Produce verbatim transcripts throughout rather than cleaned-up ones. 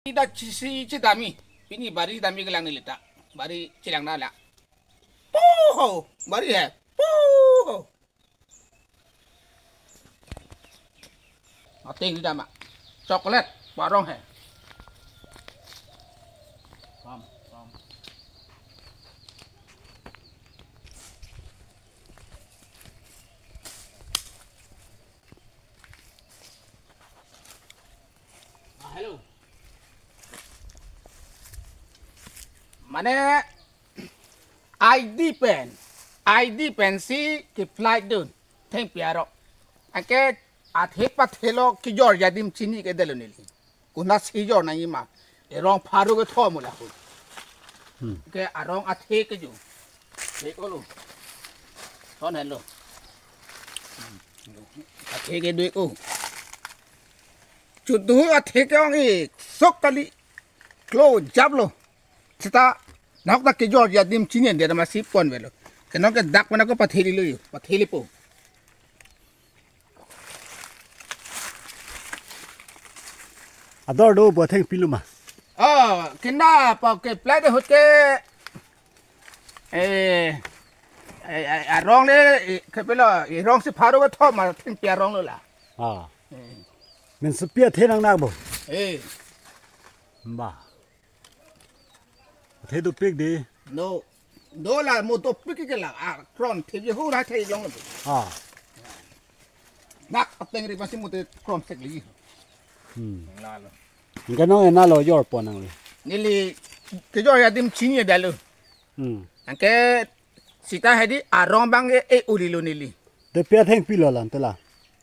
Ita chisi chidami. Pini bari dami kelang neli ta. Bari chelang nala. Poho, bari he. Poho. Ateng di dama. Chocolate, warong he. Pam, pam. Ah, hello. Mane, I D pen, I D pensi ke-flight dun, thengpi arong. Anke athe pathelo kejor adim chini ke delo neli. Konatsi jor nangji ma. Erong pharo kethom ula hu. Hmm. Ke arong athe keju. Dek-olo. Thon helo. Hmm. Athe ke dek-o. Chutu athe ke ong-ik sok kali. Klo japlo. Seta nahok ta kejor adim chini dia masi pon avelo. Ke non ke dak mana ko patheli lo yo. Patheli po. Ador do bo thengpi lo ma. Oh, kinda pa ke plate hut ke. Eh, eh, eh, arong le, eh, ke pelo, eh, rong si pharo kethom ma thengpi arong lo la. Ah. Eh. Men sepi athe nangnak bo. Eh. Ba. Athe dopik di. No. Dola mo dopik ke la. Ah, kron the je hu ra the long. Ah. Nak ateng ri pasi mo te kron sek lagi. Hmm. Lalo. Anke non ena lo jor pon nangli. Neli kejor adim chini dalo. Hmm. Anke seta hedi arong abang ke e-uli lo neli. Te pi athengpi lo lan te la.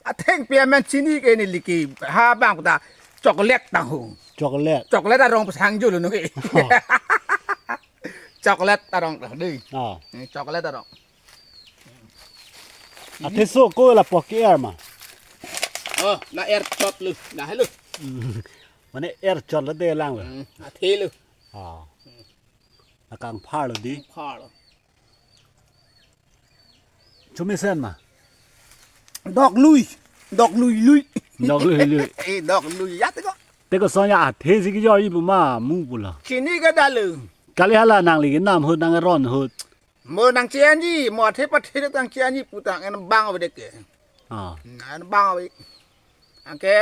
Athengpi amen chini ke neli ke ha abang ta chocolate tang hu. Chocolate. Chocolate arong pasang julo no ke. Oh. Chocolate arong ta dei. Oh. Eh, chocolate arong. Athe so ko la pok er ma. Oh, la er chot lo. La hello. Hmm. Mane er chot lo de lang lo. Hmm, athe lo. Ah. La kangphar lo di. Phar lo. Chumi sen ma. Dok lui. Dok lui lui. Dok lui lui. Eh, dok lui ya te ko. Te ko sonya athe si kejor ji pu ma mu pu lo. Chini ke dalo. Kali hala nangli kenam hut nang ron hut. Mo nang che-enji, mo athe pathe nang che-enji pu tang en bang ave dek ke. Ah. Nang bang ave. Anke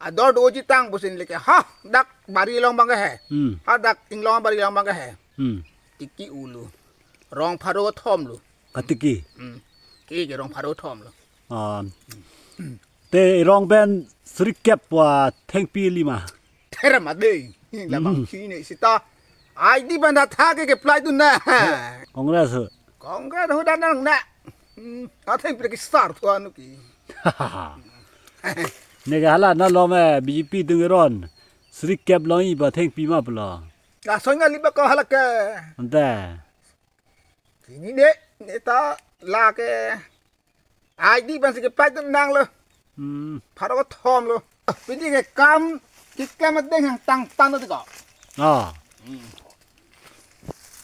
ador doji tang pusi neli ke. Ha, dak bari along abang ke he. Hmm. Ha, dak inglong bari along abang ke he. Hmm. Tiki ulo. Rong pharo thom lo. Atiki. Hmm. Ke ke rong pharo thom lo. Ah. Te rong pen suri kep pu athengpi li ma. Thera ma dei. Labang Hmm. Chini seta. I D pen ta tha ke ke-flight dun na. Congress ho. Congress ho dan nang na. Hmm. Athengpi ke sar thu anu ke. Ne ke hala na lo me B J P dung ron. Suri kep lo-i pu athengpi ma pu lo. Lason ngali ba ko hala ke. Ante. Chini de, ne ta la ke. I D pen si ke-flight dun nang lo. Hmm. Pharo thom lo. Pini ke kam, ke kam adeng hang tang tang lo ti ko. Ah. Hmm.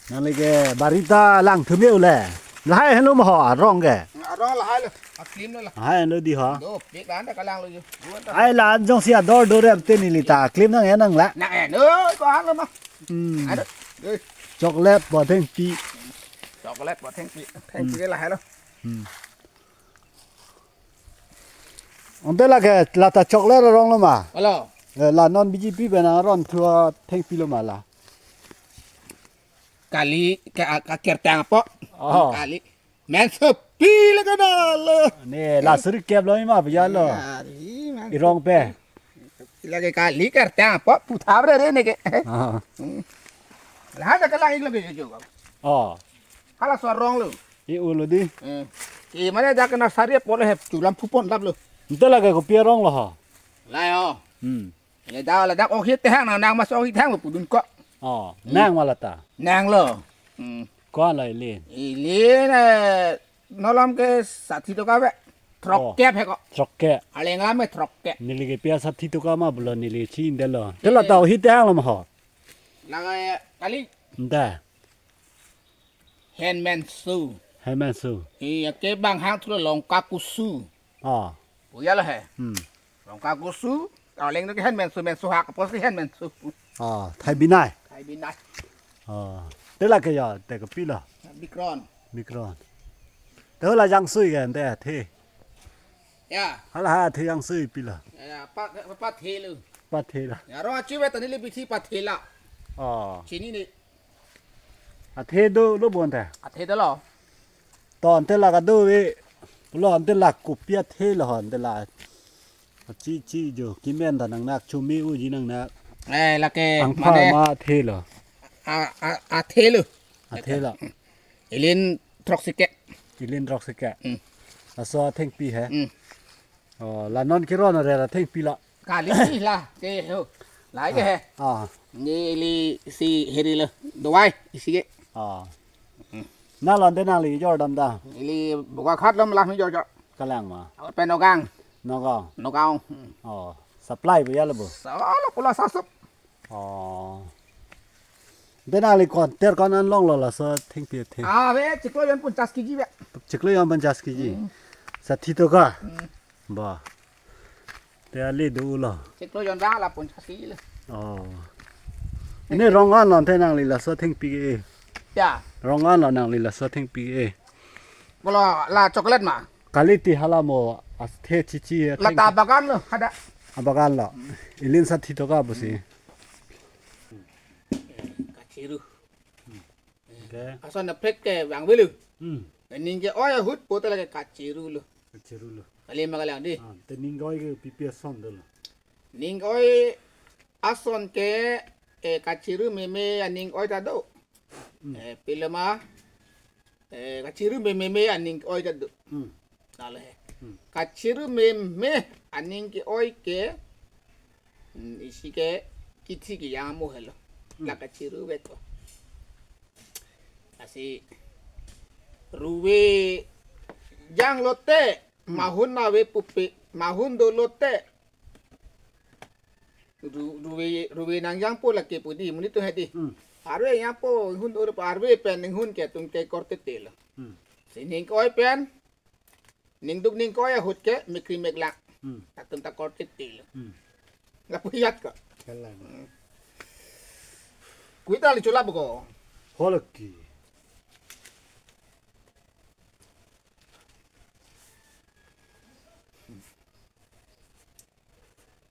Nangli ke bari ta lang thum ye ule. Lahai henlo ma ho arong ke. Arong lahai lo. Aklim lo la. Lahai henlo di ho. Do, pik dan ta kalang lo yo. Ai la jongsi ador do rep te neli ta aklim nang en nang la. Nang en. Oi, ko han lo ma. Hmm. Ado. Eh. Chocolate pu athengpi. Chocolate pu athengpi. Thengpi Hmm. ke lahai lo. Hmm. Ante la ke la ta chocolate arong lo ma. Alo. Eh, la non B J P pen aron thu athengpi lo ma la. Kali ke a, ka kertang po. Oh. Kali. Men sepi le ke dalo. Ne la suri kep lo ma pu ya lo. Kali, men Irong pe. Lake kali kertang po puthap re re ne ke. Ah. Hmm. Lahai ta kalang-ik lo ke jo. Oh. Hala so arong lo. E-uli di. Eh. E mane dak nursery po le hep chulam phupon lap lo. Ante la ke kopi arong lo ha. La yo. Hmm. Ele da la dak ohit te hang nang nang mas ohit hang lo pudun ko. Oh, Hmm. nang ma la ta. Nang lo. Hmm. Ko la ili. Ili na nolom ke sathi toka ve. Throk Oh. kep he ko. Throk kep. Aleng lam ke throk kep. Neli ke pi asathi toka ma pu lo neli chin de lo. Te la ta ohit te hang lo ma ho. Lake kali. Nda. Henmen su. Henmen su. Iya ke bang hang thu lo longka kusu. Oh. Puya lo he. Hmm. Longka kusu. Arleng no ke hen mensu, mensu hak apot ke hen mensu. Oh, Thai Binai. Thai Binai. Oh. Te lake ya, te kopilo. Bikron. Bikron. Te hala jangsui ke ante athe. Ya. Hala ha athe jangsui pilo. Ya, pa, pa, pathe lo. Pathe lo. Ya, rong achi ve ta neli bithi pathe la. Oh. Chinine. Athe dolo bonta. Athe dolo. To ante la kado ve. Pulo ante la kopi athe lo ante la. Chi chi jo kimen ta nangnak chumi uji nangnak. Eh, lake angpha mane ma athe lo. A, a, athe lo. Athe lo. Ilin throksi ke. Ilin throksi ke. Hmm. Laso athengpi he. Hmm. Oh, la non keron arera athengpi lo. Kali si la ke ho. Lai ke he. Ah. Neli si heri lo. Dovai isi ke. Ah. Hmm. Na lon te nangli jor dam da. Ili Bogakhat lo malah mi jor jor. Kalang ma. Pen Nagaon. Nagaon. Nagaon. Hmm. Oh, supply ba ya lo bo. Solo pula sasup. Oh. Te nangli konter kon an longlo laso thengpi athe. Ah, ve, chiklo jon ponchas kg ve. Chiklo jon ponchas kg. Hmm. Sathi toka. Hmm. Ba. Te ali dolo. Chiklo jon ra la ponchas kg lo. Oh. Ini rong an lo te nangli laso thengpi ke. Ya. Rong an lo nangli laso thengpi ke. Pulo la chocolate ma. Kali ti hala mo athe chi chi la atheng ta bagan lo, ada. Abagan lo. Ilin sathi toka pusi. Kachiru. Okay. Ason na pek ke vang velu. Hmm. Ning ke-oi ahut po te lake kachiru lo. Kachiru lo. Kali ma kalang di. Ah, te ning ke-oi ke pipi ason dolo. Ning ke-oi ason ke, eh, kachiru meme aning ke-oi ta do. Hmm. Eh, pilema, eh, kachiru meme aning ke-oi ta do. Hmm. Nalo he. Hmm. Kachiru meme aning ke-oi ke, hmm, isi ke kithi kejang amo helo. Hmm. La kachiru ve ko. Lasi ruve jang lote, hmm, mahun ave pupe, mahun do lote. Ru-, ruve, ruve nangjangpo lake pu di, monit atum he di. Hmm. Arve jangpo, inghun do po arve pen, inghun ke atum ke korte telo. Hmm. Si ning ke-oi pen, ning duk ning ke-oi ahut ke, mekri meklak. Hmm. Atum ta korte telo. Hmm. Lapu yat ko. Kalang. Hmm. Kuita li chulap ko. Holaki.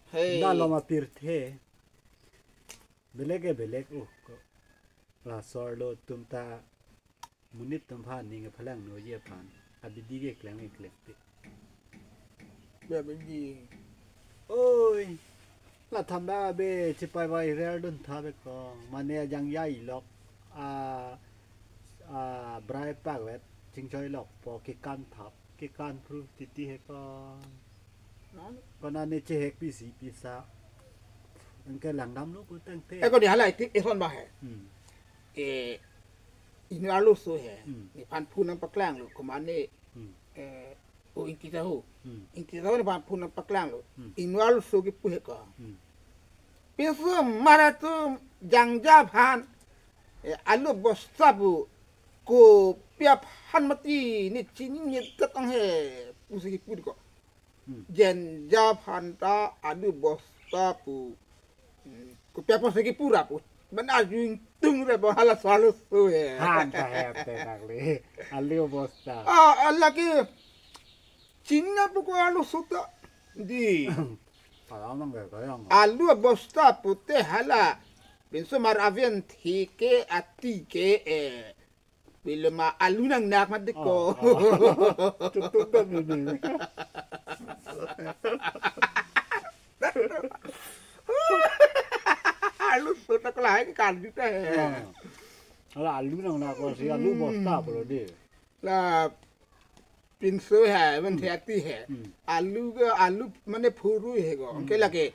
Hey. Na loma pirthe. Belek ke belek uh ko. Laso arlo atum ta monit atum aphan ning kephalang noji aphan. Abidi ke klem ke klem te. Be abidi. Oi. La thamda be chipai bai rel dun tha be ko. Mane ajang jai lok. A, a, brai pak vet. Chingchoi lok po kekan thap. Kekan phru titi he ko. Kona ne chehek pisi pisa. Anke langdam lo putang te. Eh, ko ni hala iti, eh, hon ba he. Hmm. Eh, inut arloso he. Hmm. Nephan phone nangpaklang lo, komat ne, hmm, eh, o Ingti Sahu. Hmm. Ingti Sahu nephan phone nangpaklang lo. Hmm. Inut arloso kipu he ko. Hmm. Pinso mara tu jangja aphan, eh, alu bosta pu kopi aphan mati ne chinine dak ang he pusi kipu ko. Hmm. Jangja aphan ta alu bosta pu, hmm, kopi aphan si kipu ra pu. Ban arju ingtung re bang hala selalu su he. Han ta he te nangli. Alu bosta. Ah, ala ke chinine pu ko arloso ta. Di. Alam nang ke kayang. Alu bosta pute hala. Pinso mar avian thi ke ati ke, eh, bilema alu nangnak mati ko. Oh, oh. Tuk tuk tuk ini. Arloso ta kelai ke kan kita he. Oh. Ala alu nangnak ko si alu bosta pulo di. La pinso he, ban, hmm, the ati he. Hmm. Alu ke, alu mane phuru he ko. Hmm. Anke lake.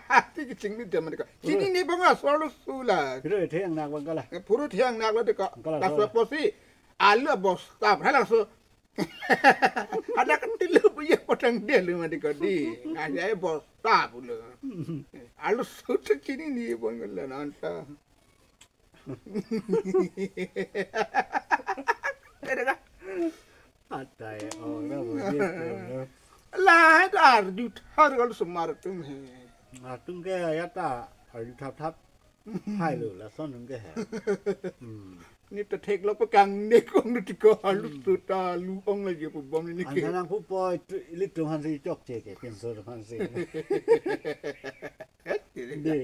Ati ke chingni jam mane ko. Phuru. Chinine bang la solo sula. Phuru the nangnak bang kala. Phuru the nangnak lo de ko. Kala la solo. Solo posi. Alu bosta. Hala so. Ada kan tilu punya potang dia lu mane ko di. Ngajai bosta pulo. Hmm. Arloso ta chinine bang la nanta. Ada ka? Atai, oh, na bo di ko, no. Lahai ta arju thar kali osomar atum he. Atum ke ya ta arju thap thap. Hai lo lason atum ke he. Hmm. Ne ta theklong pakang ne kong ne tiko alu tu ta alu ong lagi pu bom ne ke. Anha nangpupo itu ilitum aphansi chokche ke pinso aphansi. Eh, De.